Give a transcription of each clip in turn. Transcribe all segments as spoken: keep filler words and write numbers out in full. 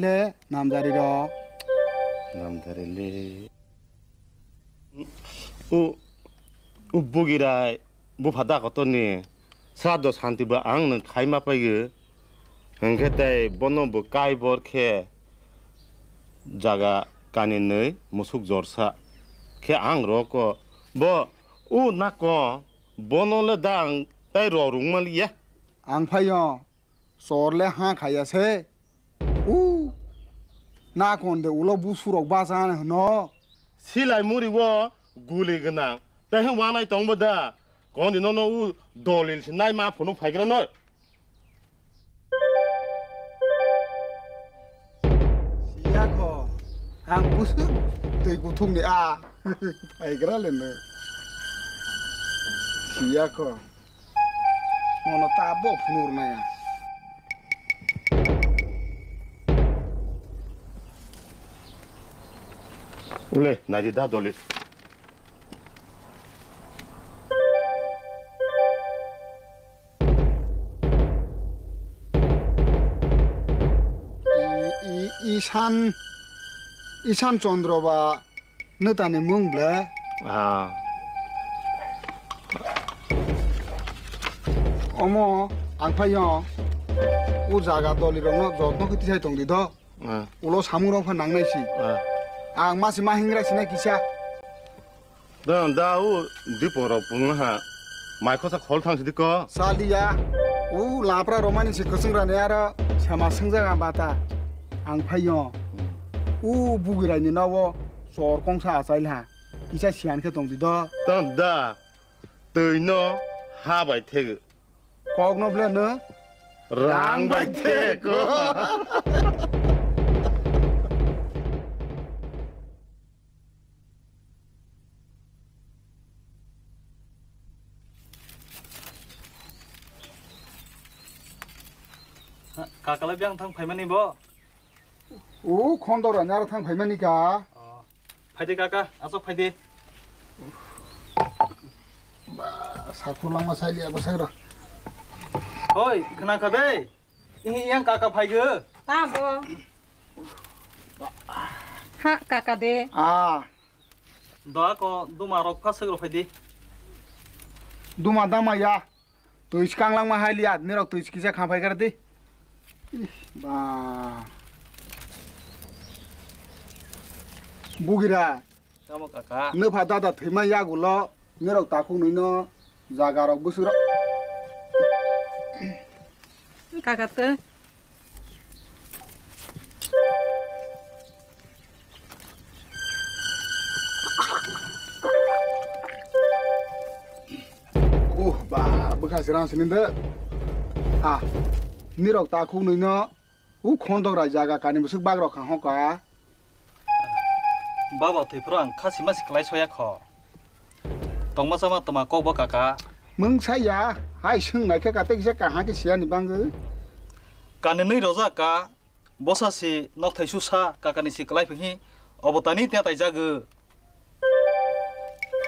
Khe namjari rok. Namjari le. U, u bugirai, bupha da kotorni sado santi bo ang nung khaima paigwi. Hwnkhe tei bono bo kaibor khe jaga kaninwi musuk jorsa khe ang roko. Bo u nako bono le da ang tei rorung maliya. Ang phaio. Chor le ha khaiya se. U, na kon de ulo busurok bacha hwno. Silai muri o guli gwnang. Tei hwn wanai tongbo da. Kon di nono u dolil se nai ma phunuk phaigra noi. Siya kho. Ang busuk tei kuthung ni a. Phaigra le no. Siya kho. Mono ta bo phunuk naya. Ule, naidi da doli. I, i, Isan, Isan Chandra ba. Nwtani mung ble? Ah. Omo, ang phaio. O jaga dolirokno jotno khe tisai tongdi do. Ah. Ulo samungrok pha nangnai si. Ah. Ang masi ma hingra sinai kisa. Da, da, o diporok pungha. Mai khosa khol thang sidi ko. Saliya. O lapra romani si kwchwng rani aro sama swngjak ang bata. Ang phaio. O bugiraini nogo. Chor kongsa achailha, kisa siyan khe tongdi do. Tong da, twi no ha bai thego. Kok no ble no? Rang bai thego. Kakalai byang thang phaimani bo? O khondok rani aro thang phaimani ka. Oh. Phaidi kaka, asok phaidi. Ba, sakhulangma saili abo sagra. Oi, khna kha dei. Ini yang kaka phaigo. Tamo. Ha, kaka de. Ah. Doa ko duma rok pha sagro phaidi. Duma dama ya. Twi swkang langma hai liya, nirok twi kisa kha phai kar di. Ih, ba. Bugira. Tamo kaka. Nwpha dada thwima yagulo, nirok takhuk nwi no jaga rok bwswk rok. Kaka twi. Uh, ba, bwkha se rang sini de. Ah, nirok takhuk nwi no, u khondok rai jaga kani bwswk bak rok kha hoka. Baba thwi phuru ang kha sima si klai soya kho. Tongma chama toma kok bo kaka. Mungsa ya, hai swng nai khe kate kisa kaha khe siya ni bangwi. Kani nwi rojak ka, bosa si nok thai su sa, kaka ni si klai phinghi, obo tani te tai jago.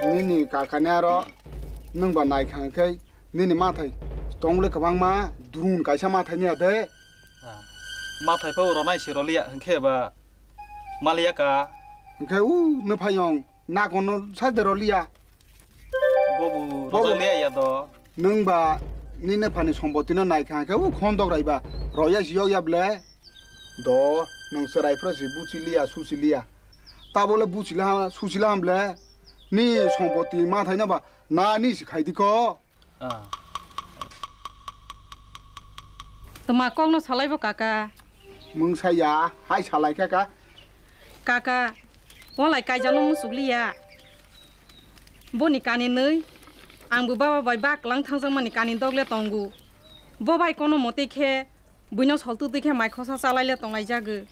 Nini kaka ni aro nwng ba nai kha khe nini mathai tong le kwbangma drun kaisa mathai ni ade. Ah, mathai pho ronai si roliya hwnkhe ba maliya ka. Hwnkhe u nwphai yong. Nakono sa de roliya. Bobo, bobo rojak liya ya do. Nwng ba nini phani somboti no nai kha khe u khondok rai ba roya si yok ya ble. Do nwng se rai phra si buchi liya, susi liya. Ta bole buchi la, susi la ham ble. Ni somboti mathai no ba na ni si khai di ko. Ah. Toma kokno salai bo kaka. Mungsa ya, hai salai kha ka. Kaka, walai kaijano musuk liya. Boni kani nwi, ang bo baba bai baklang thangjakmani kani dok le tongo. Bo bai kono motwi khe Buino sol twtwi khe mai khosa chalai le tonglai jago.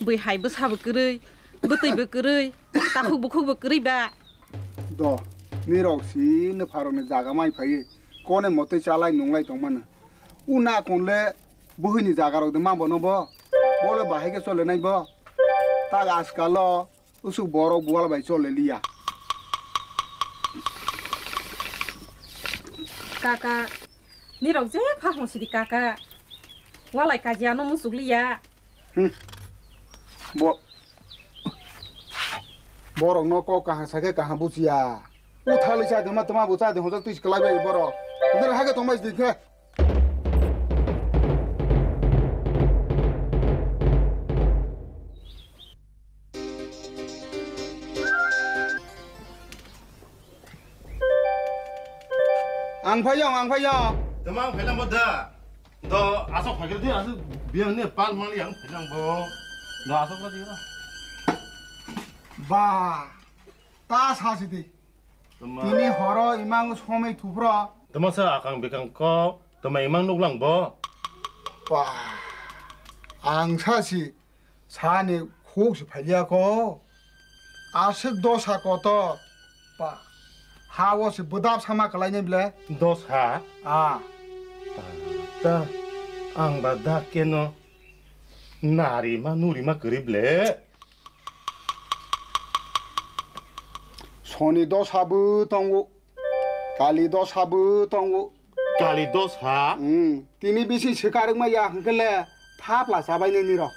Bui hai bwsa bo kwrwi, bwtwi bo kwrwi, takhuk bukhuk bo kwrwi ba. Do, nirok si nwpharok ni jaga mai phaiwi kone motwi chalai nunglai tongmano. U na kon le buhwi ni jaga rok de ma bono bo. Bo le bahai khe chole nai bo. Tak askal o Usuk borok buwal bai chole liya. Kaka, nirok je pha hong sidi kaka. Walai kaji ano musuk liya. Hmm. Bo, borok no kok kaham sakhe kaham buchiya. O thali chai de ma tama bo chai de hojak twi kwlai bai borok. Nang hakhe tong bai di khe. Ang phaiyong, ang phaiyong. Tama ang phailang bo da. Do asok phaikhe di asok biang ni pal mali ang phailang bo. Do asok ba di ba. Ba. Ta sa si di. Tama. Tini horo imang somai thupro. Tama sa akang bikang ko, tama imang nuklang bo. Ba. Ang sa si. Sani khuk si phaiya ko. Aswk dosa kotor. Pa. Ha o si bwdap sama kwlainai ble. Dosa? Ah. Ta, ta, ang ba da keno nari ma nuri ma kwrwi ble. Soni dosa bo tongo. Kali dosa bo tongo. Kali dosa? Hmm. Tini bisi swkarwkma ya hwnkhe le thapla chabainai nirok.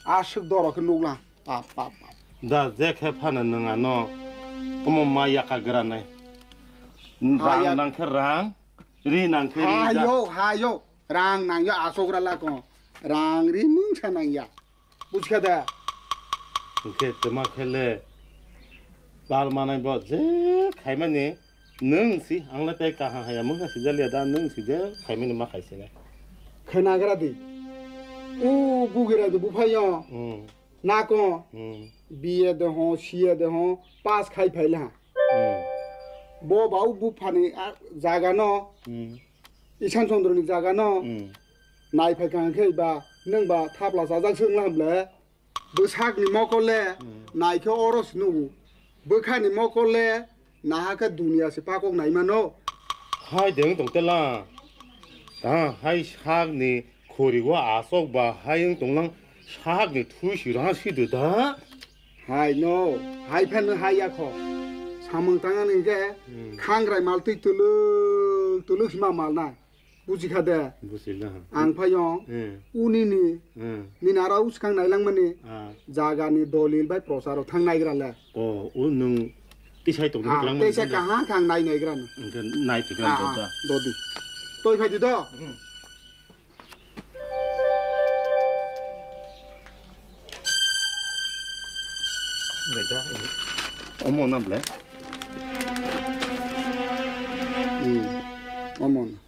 Aswk dorok khe nuklang. Pap, pap, pap. Da je khe phano nwng ano omo ma yaka granai. Rang nang khe rang, ri nang khe ri. Hayo, hayo. Rang nang ya asok ra lako. Rang ri mungsa nang ya. Buchkha da? Hwnkhe tama khe le pal manai bo je khaimani nwng si, ang le tei kaham haya mungsa sijaliya da, nwng si je khaimani ma khai sinai. Khe nagra di. O bugira di buphai yo. Hmm. Nako. Hmm. B A de ho, C A de ho, pass khai phai la. Hmm. Bo ba o buphani, a, jaga no. Hmm. Isan Chandra ni jaga no. Hmm. Nai phai kha khe ba, nwng ba thapla chajak swng la hamle. Bwsakni mokol le, hmm, naikhe oro se nugo. Bwkhani mokol le, nahakhe duniya se pakok naimano. Hai de wng tong tela. Ta hai sakni khori o asok ba hai wng tonglang sakni thui si rang si de da. Hai no, hai phano hai yakho. Samung tangan hingke, hmm, khangrai mal twi tuluk tuluk hima mal na. Buji kha de? Buji la. Ang phaiyong. Eh. Uni ni. Eh. Nini ara uskang nailangmani. Ah. Jaga ni dolil bai prochar o thang naigra le. Oh, o nwng tisai tong. Ah, lang tesa kaham khe ang nai naigra no. Engke nai tikra. Ah, do da. Dodi. Toi phai di do. Hmm. Bai da. Omo na ble. Hmm. Omo na.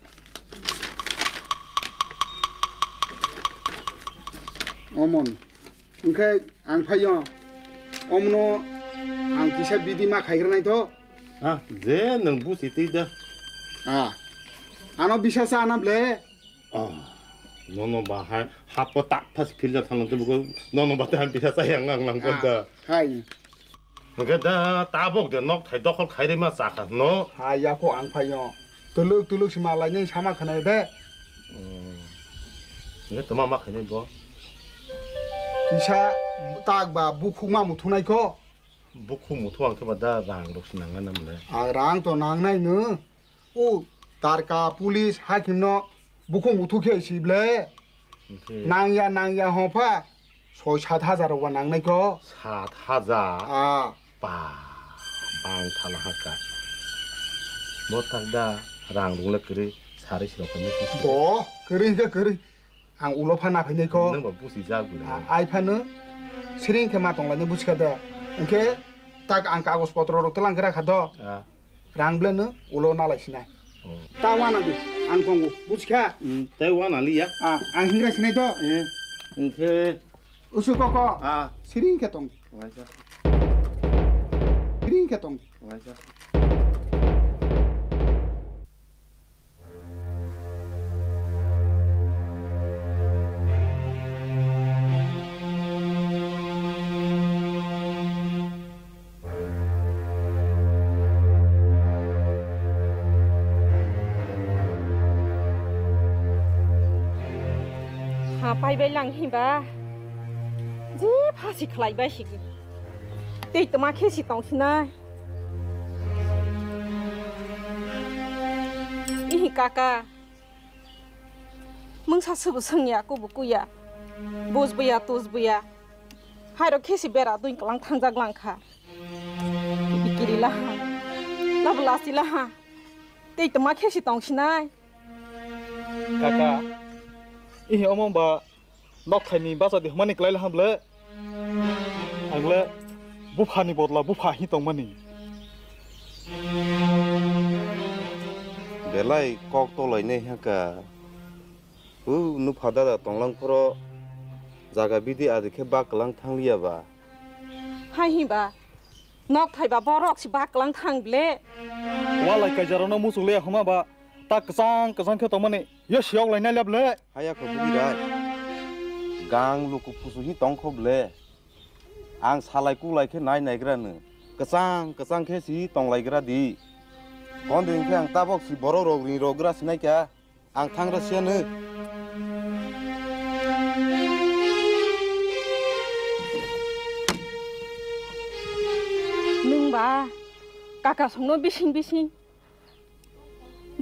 Omon. Hwnkhe ang phaiyo. Omno ang kisa bidi ma khaigra naitho. Ha, je nwng busi twi da. Ah. Ano bisa sa na ble. Ah. Nono bahai hapo tak phas philja thang tu bugo nono bahai bisa sa yang ang lang da. Hai. Hwnkhe da tabuk de nok thai dokhol khairima chakha no. Ha, yakho ang phaio. Tuluk tuluk si malai nai sama khwnai de. Hmm. Hwnkhe toma ma khainai bo? Kisa tak ba bukhuk ma muthunai kho. Bukhuk muthu ang khe ba da rang rok si nang nai namle. A rang to nang nai no. O tarka, police, hakim no bukhuk muthu khe si ble. Hwnkhe nangya, nangya hopha. Soi sat hajar rok ba nang nai kho. Sat hajar? Ah. Pa, bang thala haka. Bo tak da rang rung le kwrwi sari si rok khe. Bo, kwrwi hwnkhe kwrwi. Ang ulo pha na phainai kho. Nang ba busi jak bwle. A-, ai phano siring khe ma tonglaini buchkha de. Hwnkhe tak ang kagoj potro rok twlang khe rakha do. Ah. Rang ble no ulo nalai sinai. Oh. Ta wana di, ang tongo, buchkha? Hmm, tai wana liya. Ah, ang hingra sinai do. Eh, hwnkhe. Usu koko. Ah. Siring khe tong. Waisa. Siring khe tong. Waisa. Ha paibai lang hiba, je phasi khlaibai si, tei toma khe si tongsinai. Ihi kaka, mungsa subu sungya, kubu kuya, bujbuya, tujbuya. Hairok khe si bera dui kwlang thangjak lang kha. Kiri kiri la ha. Labo lasi la ha. Tei tongma khe si tong sinai. Kaka, ihi omo ba nokthai ni bacha di hwnmani kwlai la ha ble. Ang le bupha ni bodla bupha hi tong mani. Belai kok tolai nai ha ka. U nupha dada tonglang phoro jaga bidi adi khe bak kwlang thang liya ba. Hai hi ba. Nok thai ba borok si bak kwlang thang ble. Walai kaijarano muchung le hwnma ba ta kwchang kwchang khe tong mani. Ye siyok lai nai le ble. Haya kho bugi rai. Gang luku phusu hi tong kho ble. Ang salai kulai khe nai naigra nw. Kwchang kwchang khe si tong laigra di. Hondin khe ang tabok si borok rok ri rok gra sinai kha. Ang thangra siya nw. Nwng ba kaka songno bising bising.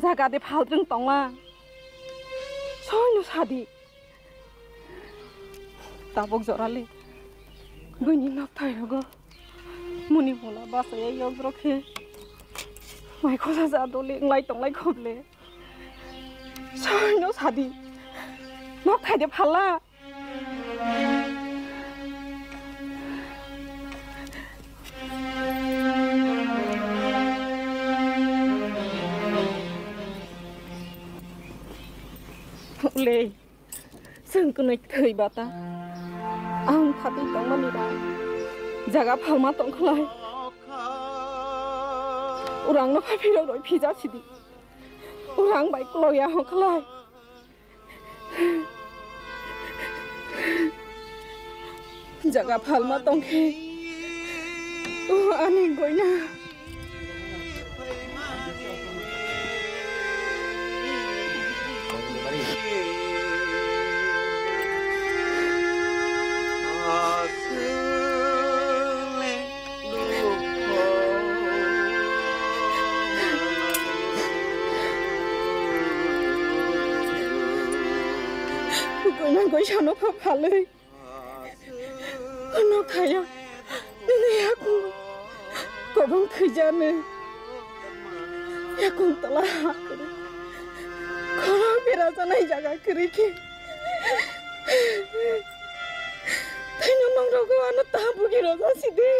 Jaga de phaltrwng tongma. Soino sadi. Tabok jorale. Buini nokthai rogo. Muni mola basaya yokjro khe. Mai khosa ja dole nglai tonglai khoble. Soino sadi. Nokthai de phala. Ulei, chwng kwnwi thwi bata. Ang khatwi tongmani ba jaga phalma tong khlai. Urangno pha phirok roi phija sidi. Urang bai kuloya hong khlai. Jaga phalma tongkhe. O ani goina. Goina goisano pha phalwi. Ano khaya. Nini yakung kobong thwijani. Yakung tola ha kwrwi. Khorok berajanai jaga kwrwi khe. Thaino nongrogo ano tabugi roja sidi.